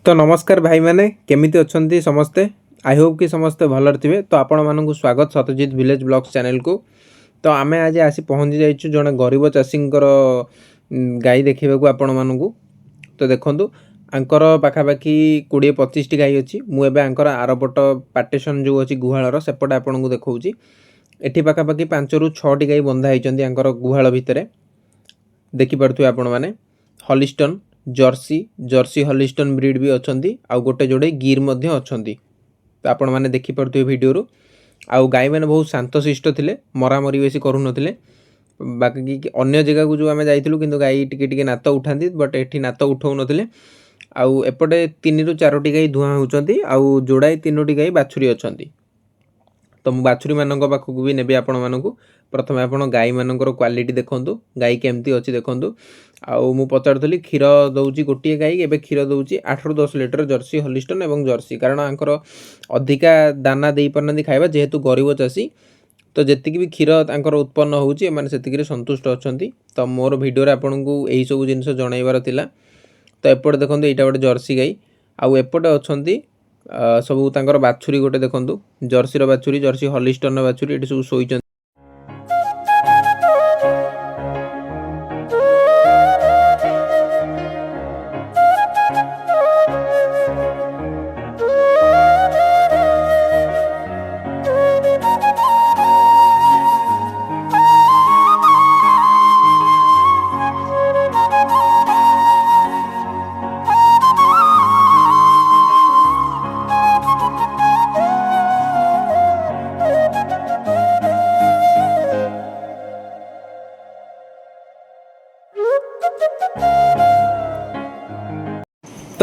ତ ନମସ୍କାର ଭାଇମାନେ, କେମିତି ଅଛନ୍ତି ସମସ୍ତେ? I Hope କି ସମସ୍ତେ ଭଲରେ ଥିବେ। ତ ଆପଣମାନଙ୍କୁ ସ୍ୱାଗତ ସତ୍ୟଜିତ ଭିଲେଜ ବ୍ଲଗ୍ସ ଚ୍ୟାନେଲକୁ। ତ ଆମେ ଆଜି ଆସି ପହଞ୍ଚି ଯାଇଛୁ ଜଣେ ଗରିବ ଚାଷୀଙ୍କର ଗାଈ ଦେଖିବାକୁ ଆପଣମାନଙ୍କୁ। ତ ଦେଖନ୍ତୁ, ଆଙ୍କର ପାଖାପାଖି 20-25ଟି ଗାଈ ଅଛି। ମୁଁ ଏବେ ଆଙ୍କର ଆରପଟ ପାର୍ଟିସନ୍ ଯେଉଁ ଅଛି ଗୁହାଳର, ସେପଟେ ଆପଣଙ୍କୁ ଦେଖାଉଛି। ଏଠି ପାଖାପାଖି 5ରୁ 6ଟି ଗାଈ ବନ୍ଧା ହେଇଛନ୍ତି ଆଙ୍କର ଗୁହାଳ ଭିତରେ। ଦେଖିପାରୁଥିବେ ଆପଣମାନେ, Holstein, Jersey, Jersey Holstein breed ବି ଅଛନ୍ତି ଆଉ ଗୋଟେ ଯୋଡ଼େ ଗିର୍ ମଧ୍ୟ ଅଛନ୍ତି। ତ ଆପଣମାନେ ଦେଖିପାରୁଥିବେ ଭିଡ଼ିଓରୁ। ଆଉ ଗାଈମାନେ ବହୁତ ଶାନ୍ତଶିଷ୍ଟ ଥିଲେ, ମରାମରି ବେଶୀ କରୁନଥିଲେ। ବାକି ଅନ୍ୟ ଜାଗାକୁ ଯେଉଁ ଆମେ ଯାଇଥିଲୁ, କିନ୍ତୁ ଗାଈ ଟିକେ ଟିକେ ନାତ ଉଠାନ୍ତି, ବଟ୍ ଏଠି ନାତ ଉଠାଉନଥିଲେ। ଆଉ ଏପଟେ 3ରୁ 4ଟି ଗାଈ ଦୁହାଁ ହେଉଛନ୍ତି ଆଉ ଯୋଡ଼ାଏ 3ଟି ଗାଈ ବାଛୁରୀ ଅଛନ୍ତି। ତ ମୁଁ ବାଛୁରୀମାନଙ୍କ ପାଖକୁ ବି ନେବି ଆପଣମାନଙ୍କୁ। ପ୍ରଥମେ ଆପଣ ଗାଈମାନଙ୍କର କ୍ୱାଲିଟି ଦେଖନ୍ତୁ, ଗାଈ କେମିତି ଅଛି ଦେଖନ୍ତୁ। ଆଉ ମୁଁ ପଚାରୁଥିଲି, କ୍ଷୀର ଦେଉଛି ଗୋଟିଏ ଗାଈ ଏବେ କ୍ଷୀର ଦେଉଛି 8ରୁ 10 ଲିଟର, ଜର୍ସି ହଲିଷ୍ଟନ୍ ଏବଂ ଜର୍ସି। କାରଣ ଆଙ୍କର ଅଧିକା ଦାନା ଦେଇପାରୁନାହାନ୍ତି ଖାଇବା, ଯେହେତୁ ଗରିବ ଚାଷୀ। ତ ଯେତିକି ବି କ୍ଷୀର ତାଙ୍କର ଉତ୍ପନ୍ନ ହେଉଛି, ଏମାନେ ସେତିକିରେ ସନ୍ତୁଷ୍ଟ ଅଛନ୍ତି। ତ ମୋର ଭିଡ଼ିଓରେ ଆପଣଙ୍କୁ ଏହିସବୁ ଜିନିଷ ଜଣାଇବାର ଥିଲା। ତ ଏପଟେ ଦେଖନ୍ତୁ, ଏଇଟା ଗୋଟେ ଜର୍ସି ଗାଈ। ଆଉ ଏପଟେ ଅଛନ୍ତି ସବୁ ତାଙ୍କର ବାଛୁରୀ। ଗୋଟେ ଦେଖନ୍ତୁ ଜର୍ସିର ବାଛୁରୀ, ଜର୍ସି ହଲିଷ୍ଟନର ବାଛୁରୀ ଏଠି ସବୁ ଶୋଇଛନ୍ତି।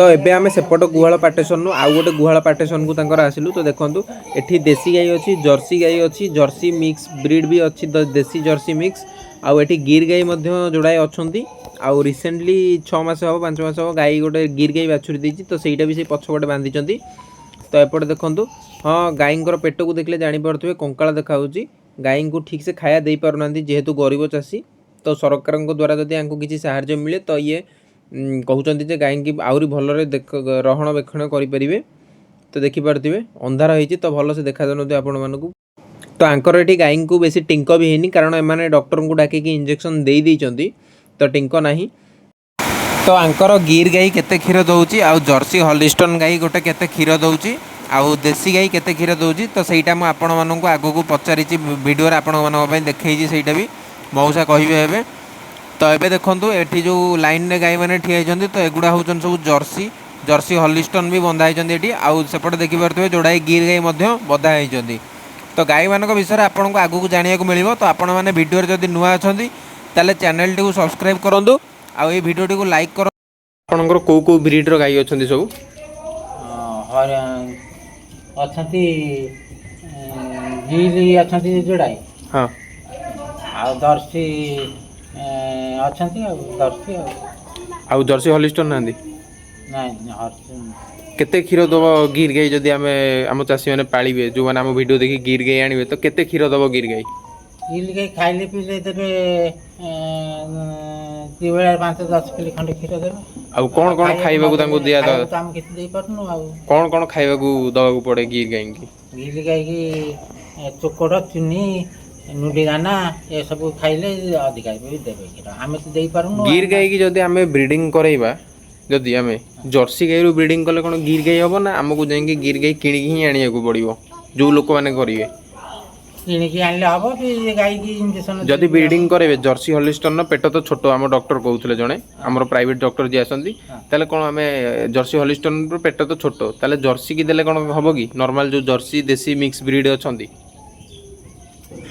ତ ଏବେ ଆମେ ସେପଟ ଗୁହାଳ ପାର୍ଟିସନରୁ ଆଉ ଗୋଟେ ଗୁହାଳ ପାର୍ଟିସନକୁ ତାଙ୍କର ଆସିଲୁ। ତ ଦେଖନ୍ତୁ, ଏଠି ଦେଶୀ ଗାଈ ଅଛି, ଜର୍ସି ଗାଈ ଅଛି, ଜର୍ସି ମିକ୍ସ ବ୍ରିଡ୍ ବି ଅଛି, ଦେଶୀ ଜର୍ସି ମିକ୍ସ। ଆଉ ଏଠି ଗିର୍ ଗାଈ ମଧ୍ୟ ଯୋଡ଼ାଏ ଅଛନ୍ତି। ଆଉ ରିସେଣ୍ଟଲି 6 ମାସ ହେବ, 5 ମାସ ହେବ, ଗାଈ ଗୋଟେ ଗିର୍ ଗାଈ ବାଛୁରୀ ଦେଇଛି। ତ ସେଇଟା ବି ସେଇ ପଛପଟେ ବାନ୍ଧିଛନ୍ତି। ତ ଏପଟେ ଦେଖନ୍ତୁ, ହଁ, ଗାଈଙ୍କର ପେଟକୁ ଦେଖିଲେ ଜାଣିପାରୁଥିବେ, କଙ୍କାଳ ଦେଖାହେଉଛି। ଗାଈଙ୍କୁ ଠିକ୍ସେ ଖାଇବା ଦେଇପାରୁନାହାନ୍ତି, ଯେହେତୁ ଗରିବ ଚାଷୀ। ତ ସରକାରଙ୍କ ଦ୍ୱାରା ଯଦି ଆଙ୍କୁ କିଛି ସାହାଯ୍ୟ ମିଳେ, ତ ଇଏ କହୁଛନ୍ତି ଯେ ଗାଈଙ୍କି ଆହୁରି ଭଲରେ ଦେଖ ରହଣ ବେକ୍ଷଣ କରିପାରିବେ। ତ ଦେଖିପାରୁଥିବେ, ଅନ୍ଧାର ହେଇଛି ତ ଭଲସେ ଦେଖାଯାଉନଥିବ ଆପଣମାନଙ୍କୁ। ତ ଆଙ୍କର ଏଠି ଗାଈଙ୍କୁ ବେଶୀ ଟିଙ୍କ ବି ହେଇନି, କାରଣ ଏମାନେ ଡକ୍ଟରଙ୍କୁ ଡାକିକି ଇଞ୍ଜେକ୍ସନ୍ ଦେଇ ଦେଇଛନ୍ତି, ତ ଟିଙ୍କ ନାହିଁ। ତ ଆଙ୍କର ଗିର୍ ଗାଈ କେତେ କ୍ଷୀର ଦେଉଛି ଆଉ ଜର୍ସି ହଲିଷ୍ଟନ୍ ଗାଈ ଗୋଟେ କେତେ କ୍ଷୀର ଦେଉଛି ଆଉ ଦେଶୀ ଗାଈ କେତେ କ୍ଷୀର ଦେଉଛି, ତ ସେଇଟା ମୁଁ ଆପଣମାନଙ୍କୁ ଆଗକୁ ପଚାରିଛି, ଭିଡ଼ିଓରେ ଆପଣମାନଙ୍କ ପାଇଁ ଦେଖେଇଛି। ସେଇଟା ବି ମଉସା କହିବେ ଏବେ। ତ ଏବେ ଦେଖନ୍ତୁ, ଏଠି ଯେଉଁ ଲାଇନ୍ରେ ଗାଈମାନେ ଠିଆ ହେଇଛନ୍ତି, ତ ଏଗୁଡ଼ା ହେଉଛନ୍ତି ସବୁ ଜର୍ସି, ଜର୍ସି ହଲିଷ୍ଟନ୍ ବି ବନ୍ଧା ହେଇଛନ୍ତି ଏଠି। ଆଉ ସେପଟେ ଦେଖିପାରୁଥିବେ, ଯୋଡ଼ାଏ ଗିର୍ ଗାଈ ମଧ୍ୟ ବନ୍ଧା ହେଇଛନ୍ତି। ତ ଗାଈମାନଙ୍କ ବିଷୟରେ ଆପଣଙ୍କୁ ଆଗକୁ ଜାଣିବାକୁ ମିଳିବ। ତ ଆପଣମାନେ ଭିଡ଼ିଓରେ ଯଦି ନୂଆ ଅଛନ୍ତି, ତାହେଲେ ଚ୍ୟାନେଲଟିକୁ ସବସ୍କ୍ରାଇବ୍ କରନ୍ତୁ ଆଉ ଏଇ ଭିଡ଼ିଓଟିକୁ ଲାଇକ୍ କରନ୍ତୁ। ଆପଣଙ୍କର କେଉଁ କେଉଁ ବ୍ରିଡ଼ର ଗାଈ ଅଛନ୍ତି ସବୁ? ଅଛନ୍ତି, ଗିରି ଅଛନ୍ତି ଯୋଡ଼ାଏ। ଆଉ ଜର୍ସି ଅଛନ୍ତି, ଆଉ ଜର୍ସି ଆଉ ଆଉ ଜର୍ସି ହଲିଷ୍ଟନ୍ ନାହାନ୍ତି? ନାଇଁ, ହର୍ସି। କେତେ କ୍ଷୀର ଦେବ ଗିର୍ ଗାଈ, ଯଦି ଆମେ ଆମ ଚାଷୀମାନେ ପାଳିବେ, ଯେଉଁମାନେ ଆମ ଭିଡ଼ିଓ ଦେଖି ଗିର୍ ଗାଈ ଆଣିବେ, ତ କେତେ କ୍ଷୀର ଦେବ ଗିର୍ ଗାଈ? ଗିରି ଗାଈ ଖାଇଲେ ପିଇଲେ ଦେବେ, 2 ବେଳା 5-10 କିଲୋ ଖଣ୍ଡେ କ୍ଷୀର ଦେବେ। ଆଉ କ'ଣ କ'ଣ ଖାଇବାକୁ ତାଙ୍କୁ ଦିଆ ଖାଇବାକୁ ତ ଆମେ କିଛି ଦେଇପାରୁନୁ ଆଉ। କ'ଣ କ'ଣ ଖାଇବାକୁ ଦେବାକୁ ପଡ଼େ ଗିର୍ ଗାଈକି? ଗିରି ଗାଈକି ଚୋକଡ଼, ଚିନି, ନୁଡ଼ି ଦାନା ଏସବୁ ଖାଇଲେ ଅଧିକା ବି ଦେବେ କ୍ଷୀର। ଆମେ ତ ଦେଇପାରୁନୁ। ଗିର୍ ଗାଈକି ଯଦି ଆମେ ବ୍ରିଡ଼ିଂ କରେଇବା, ଯଦି ଆମେ ଜର୍ସି ଗାଈରୁ ବ୍ରିଡ଼ିଂ କଲେ କ'ଣ ଗିର୍ ଗାଈ ହେବ, ନା ଆମକୁ ଯାଇକି ଗିର୍ ଗାଈ କିଣିକି ହିଁ ଆଣିବାକୁ ପଡ଼ିବ, ଯେଉଁ ଲୋକମାନେ କରିବେ? କିଣିକି ଆଣିଲେ ହବ ବି, ଗାଈକି ଇଞ୍ଜେକ୍ସନ ଯଦି ବ୍ରିଡ଼ିଂ କରାଇବେ, ଜର୍ସି ହଲିଷ୍ଟନର ପେଟ ତ ଛୋଟ, ଆମ ଡକ୍ଟର କହୁଥିଲେ ଜଣେ, ଆମର ପ୍ରାଇଭେଟ ଡକ୍ଟର ଯିଏ ଆସନ୍ତି। ତାହେଲେ କ'ଣ ଆମେ ଜର୍ସି ହଲିଷ୍ଟନର ପେଟ ତ ଛୋଟ, ତାହେଲେ ଜର୍ସି କି ଦେଲେ କ'ଣ ହେବ କି, ନର୍ମାଲ ଯେଉଁ ଜର୍ସି ଦେଶୀ ମିକ୍ସ ବ୍ରିଡ୍ ଅଛନ୍ତି?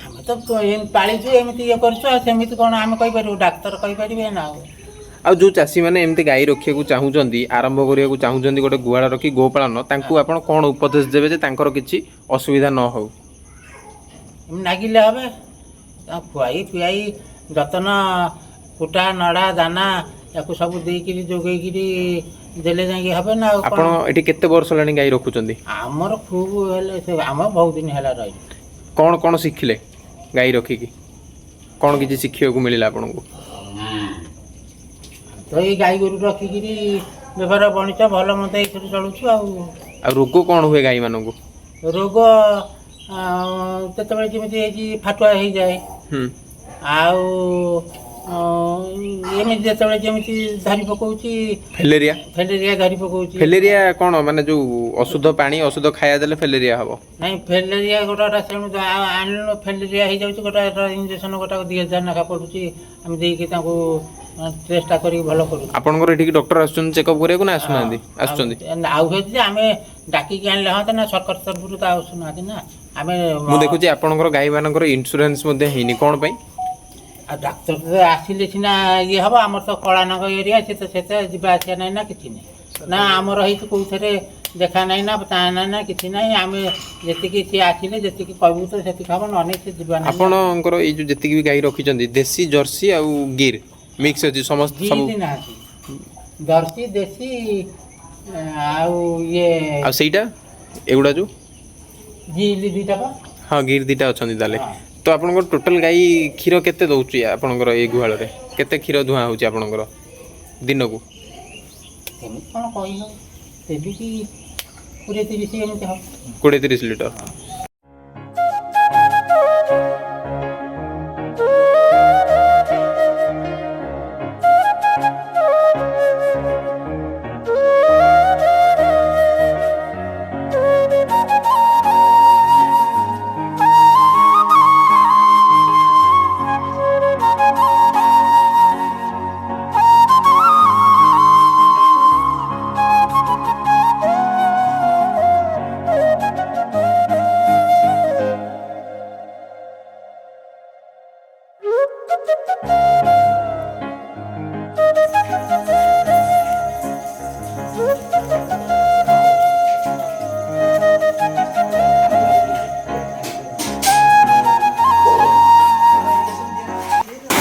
ଆମେ ତ ଏମିତି ପାଳିଛୁ, ଏମିତି ଇଏ କରୁଛୁ, ଆଉ ସେମିତି କ'ଣ ଆମେ କହିପାରିବୁ? ଡାକ୍ତର କହିପାରିବେ ନା ଆଉ। ଆଉ ଯେଉଁ ଚାଷୀମାନେ ଏମିତି ଗାଈ ରଖିବାକୁ ଚାହୁଁଛନ୍ତି, ଆରମ୍ଭ କରିବାକୁ ଚାହୁଁଛନ୍ତି ଗୋଟେ ଗୁହାଳ ରଖି ଗୋପାଳନ, ତାଙ୍କୁ ଆପଣ କ'ଣ ଉପଦେଶ ଦେବେ ଯେ ତାଙ୍କର କିଛି ଅସୁବିଧା ନ ହଉ? ଏମିତି ନାଗିଲେ ହବେ, ତାକୁ ଖୁଆଇ ପିଆଇ ଯତ୍ନ, କୁଟା, ନଡ଼ା, ଦାନା ୟାକୁ ସବୁ ଦେଇକିରି ଯୋଗେଇକିରି ଦେଲେ ଯାଇକି হবে ନା ଆଉ। ଆପଣ କ'ଣ ଏଠି କେତେ ବର୍ଷ ହେଲାଣି ଗାଈ ରଖୁଛନ୍ତି? ଆମର ଖୁବ୍ ହେଲେ ସେ ଆମ ବହୁତ ଦିନ ହେଲା ରହିଲୁ। କ'ଣ କ'ଣ ଶିଖିଲେ ଗାଈ ରଖିକି? କ'ଣ କିଛି ଶିଖିବାକୁ ମିଳିଲା ଆପଣଙ୍କୁ? ତ ଏଇ ଗାଈ ଗୋରୁ ରଖିକିରି ବେପାର ବଣିଜ ଭଲ ମନ୍ଦ ଏଇଥିରୁ ଚଳୁଛୁ ଆଉ। ଆଉ ରୋଗ କ'ଣ ହୁଏ ଗାଈମାନଙ୍କୁ? ରୋଗ କେତେବେଳେ ଯେମିତି ହେଇଛି ଫାଟୁଆ ହେଇଯାଏ। ଆଉ ଏମିତି ଯେତେବେଳେ ଯେମିତି ଧରି ପକଉଛି। ଫେଲେରିଆ। ଫେଲେରିଆ ଧରି ପକଉଛି। ଫେଲେରିଆ କ'ଣ? ମାନେ ଯୋଉ ଅଶୁଦ୍ଧ ପାଣି, ଅଶୁଦ୍ଧ ଖାଇବା ଦେଲେ ଫେଲେରିଆ ହବ? ନାଇଁ, ଫେଲେରିଆ ଗୋଟା ଗୋଟା ସେଣୁ ଆଣିଲୁ, ଫେଲେରିଆ ହେଇଯାଉଛି। ଗୋଟା ଗୋଟା ଇଞ୍ଜେକ୍ସନ୍ ଗୋଟାକ 2000 ଲେଖା ପଡ଼ୁଛି। ଆମେ ଦେଇକି ତାଙ୍କୁ ଚେଷ୍ଟା କରିକି ଭଲ କରୁଛୁ। ଆପଣଙ୍କର ଏଠିକି ଡକ୍ଟର ଆସୁଛନ୍ତି ଚେକଅପ୍ କରିବାକୁ ନା ଆସୁନାହାନ୍ତି? ଆସୁଛନ୍ତି। ଆଉ ହେଉଛି ଯେ ଆମେ ଡାକିକି ଆଣିଲେ ହନ୍ତା ନା, ସରକାର ତରଫରୁ ତ ଆସୁନାହାନ୍ତି ନା ଆମେ। ମୁଁ ଦେଖୁଛି ଆପଣଙ୍କର ଗାଈମାନଙ୍କର ଇନ୍ସୁରାନ୍ସ ମଧ୍ୟ ହେଇନି, କ'ଣ ପାଇଁ? ଆଉ ଡାକ୍ତର ତ ଆସିଲେ ସିନା ଇଏ ହବ। ଆମର ତ କଳାନଗ ଏରିଆ, ସେ ତ ସେତେ ଯିବା ଆସିବା ନାହିଁ ନା କିଛି ନାହିଁ ନା। ଆମର ହେଇଛି କେଉଁଥିରେ ଦେଖା ନାହିଁ ନା ତା ନାହିଁ ନା କିଛି ନାହିଁ। ଆମେ ଯେତିକି ସିଏ ଆସିଲେ ଯେତିକି କହିବୁ ତ ସେତିକି ହବ, ନହେଲେ ସେ ଯିବା ନାହିଁ। ଆପଣଙ୍କର ଏଇ ଯୋଉ ଯେତିକି ବି ଗାଈ ରଖିଛନ୍ତି, ଦେଶୀ, ଜର୍ସି ଆଉ ଗିର୍ ମିକ୍ସ ଅଛି ସମସ୍ତ ସବୁ? ଗିର୍ ନାହାନ୍ତି, ଜର୍ସି, ଦେଶୀ ଆଉ ଇଏ। ଆଉ ସେଇଟା ଏଗୁଡ଼ା ଯୋଉ ଗିର୍ ଦୁଇଟା ପା। ହଁ, ଗିର୍ ଦିଟା ଅଛନ୍ତି ତାହେଲେ। ହଁ। ତ ଆପଣଙ୍କର ଟୋଟାଲ ଗାଈ କ୍ଷୀର କେତେ ଦଉଛି? ଆପଣଙ୍କର ଏଇ ଗୁହାଳରେ କେତେ କ୍ଷୀର ଧୁଆଁ ହେଉଛି ଆପଣଙ୍କର ଦିନକୁ? କେମିତି କ'ଣ କହିବ, ଦେବି କି 20-30 ଏମିତି ହବ। 20-30 ଲିଟର।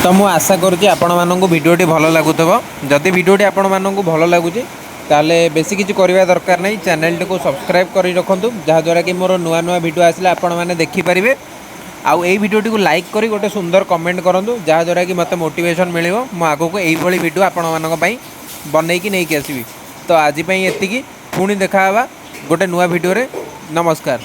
ତ ମୁଁ ଆଶା କରୁଛି ଆପଣମାନଙ୍କୁ ଭିଡ଼ିଓଟି ଭଲ ଲାଗୁଥିବ। ଯଦି ଭିଡ଼ିଓଟି ଆପଣମାନଙ୍କୁ ଭଲ ଲାଗୁଛି, ତାହେଲେ ବେଶୀ କିଛି କରିବା ଦରକାର ନାହିଁ, ଚ୍ୟାନେଲଟିକୁ ସବସ୍କ୍ରାଇବ୍ କରି ରଖନ୍ତୁ, ଯାହାଦ୍ୱାରା କି ମୋର ନୂଆ ନୂଆ ଭିଡ଼ିଓ ଆସିଲେ ଆପଣମାନେ ଦେଖିପାରିବେ। ଆଉ ଏଇ ଭିଡ଼ିଓଟିକୁ ଲାଇକ୍ କରି ଗୋଟେ ସୁନ୍ଦର କମେଣ୍ଟ କରନ୍ତୁ, ଯାହାଦ୍ୱାରା କି ମୋତେ ମୋଟିଭେସନ୍ ମିଳିବ, ମୁଁ ଆଗକୁ ଏଇଭଳି ଭିଡ଼ିଓ ଆପଣମାନଙ୍କ ପାଇଁ ବନେଇକି ନେଇକି ଆସିବି। ତ ଆଜି ପାଇଁ ଏତିକି, ପୁଣି ଦେଖା ହେବା ଗୋଟେ ନୂଆ ଭିଡ଼ିଓରେ। ନମସ୍କାର।